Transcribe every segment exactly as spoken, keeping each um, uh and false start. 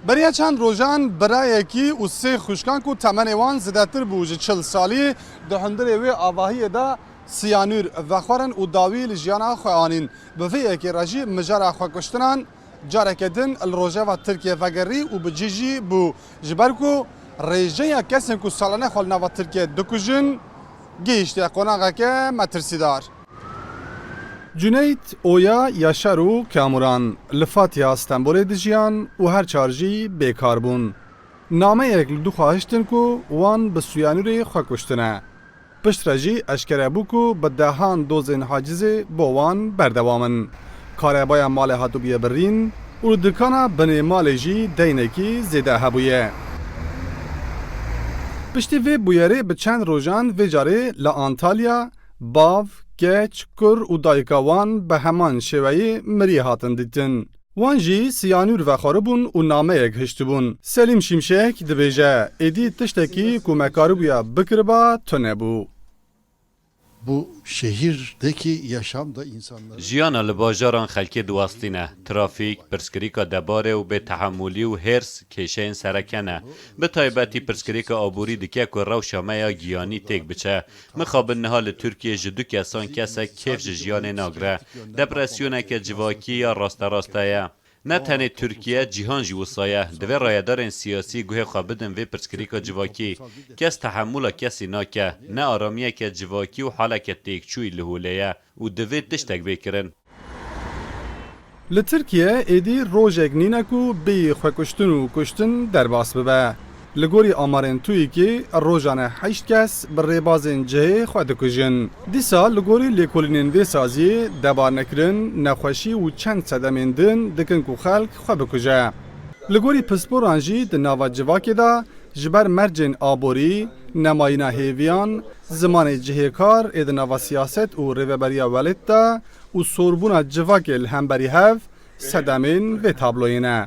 Beriya çend rojan birayekî û sê xwişkan ku temenê wan zêdetir bû ji çil salî, di hundirê wê avahiyê de siyanûr vexwerin û dawî li jiyana xwe anîn. Bi vê yekê re jî mijara xwekuştinan careke din li rojeva Tirkiye vegerî û bi cî jî bû. Ji ber ku rêjeya kesên ku salane xwe li nava Tirkiye dikujin, gihîştiye qonaxeke metirsîdar. Cuneyt, Oya, Yaşar û Kamuran li Fatiha Stenbolê dijiyan û her çar jî bêkar bûn. Nameyek li dû xwe hiştin ku wan bi siyanûrê xwe kuştine. Piştre jî eşkere bû ku bi dehan dozên hacizê bo wan berdewam in. Karebaya malê hatibûye birîn û li dikana binê malê jî deynekî zêde hebûye. Piştî vê bûyerê bi çend rojan vê carê li Antalya bav, keç, kur û dayika wan bi heman şêweyê mirî hatin dîtin. Wan jî siyanûr vexwaribûn û nameyek hiştibûn. Selîm Şimşek dibêje, êdî tiştekî ku me karibûya bikiriba tune bû. Bu şehirdeki yaşam da insanları Jiyana li bajaran xelkê diwestîne. Trafîk, pirsgirêka debarê û bêtehemûlî û hêrs kêşeyên sereke ne. Bi taybetî pirsgirêka aborî dike ku rewşa me ya giyanî têk biçe. Mixabin niha li Tirkiye ji du kesan kesek kêf ji jiyanê nagire. Depresyoneke civakî ya rasterast heye. Ne tenê Tirkiye, cîhan jî wisa ye. Divê rayedarên siyasî guhê xwe bidin vê pirsgirêka civakî. Kes tehemûla kesî nake. Ne aramiyeke civakî û haleke têkçûyî li holê ye û divê tiştek bê kirin. Li Tirkiye êdî rojek nîne ku bêyî xwekuştin û kuştin derbas bibe. Li gorî amarên TÜİKê rojane heşt kes bi rêbazên cihê xwe dikujin. Dîsa li gorî lêkolînên vê saziyê debarnekirin, nexweşî û çend sedemên din dikin ku xelk xwe bikuje. Li gorî pisporan jî di nava civakê de ji ber mercên aborî, nemayîna hêviyan, zimanê cihêkar ê di nava siyaset û rêveberiya welêt de û sorbûna civakê li hemberî hev sedemên vê tabloyê ne.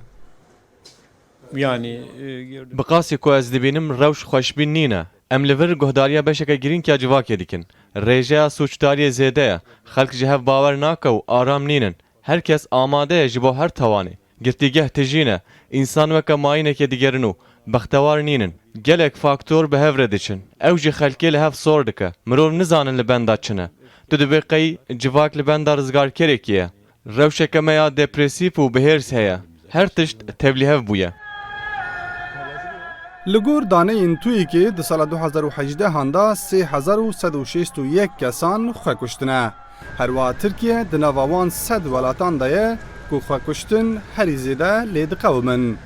Yani, e, gördüm. Bi qasî ku ez dibînim rewş xweşbîn nîne. Em li vir guhdariya beşeke girîng ya civakê dikin. Rêjeya sûcdariyê zêde ye. Xelk ji hev bawer nake û aram nînin. Her kes amade ye ji bo her tawanê. Girtîgeh tijî ne. Însan weke mayînekê digerin û bextewar nînin. Gelek faktor bi hev re diçin. Ew jî xelkê li hev sor dike. Mirov nizanin li benda çi ne. Tu dibê qey civak li benda rizgarkerekî ye. Rewşeke me ya depresîf û bi hêrs heye. Her tişt tevlîhev bûye. Li gor daneyên TÜİKê di sala du hezar û hejdehan de sê hezar û sed û şêst û yek kesan xwe kuştine. Herwiha Tirkiye di nava wan sed welatan de ye ku xwekuştin herî zêde lê diqewimin.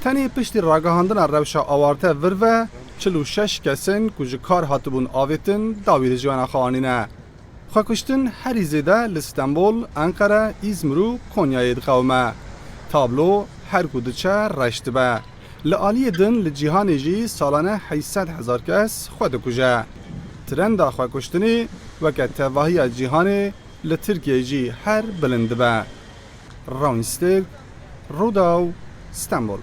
Tenê piştî ragihandina rewşa awarte vir ve çil û şeş kesên ku ji kar hatibûn avêtin dawî li jiyana xwe anîne. Xwekuştin herî zêde li Stenbol, Enqere, Îzmir û Konyayê diqewime. Tablo her ku diçe reş dibe. Li aliyê din li cîhanê jî salane heşt sed hezar kes xwe dikuje. Trenda xwekuştinê weke tevahiya cîhanê li Tirkiyeyê jî her bilind dibe. Rawîn Stêrk, Rûdaw, Stenbol.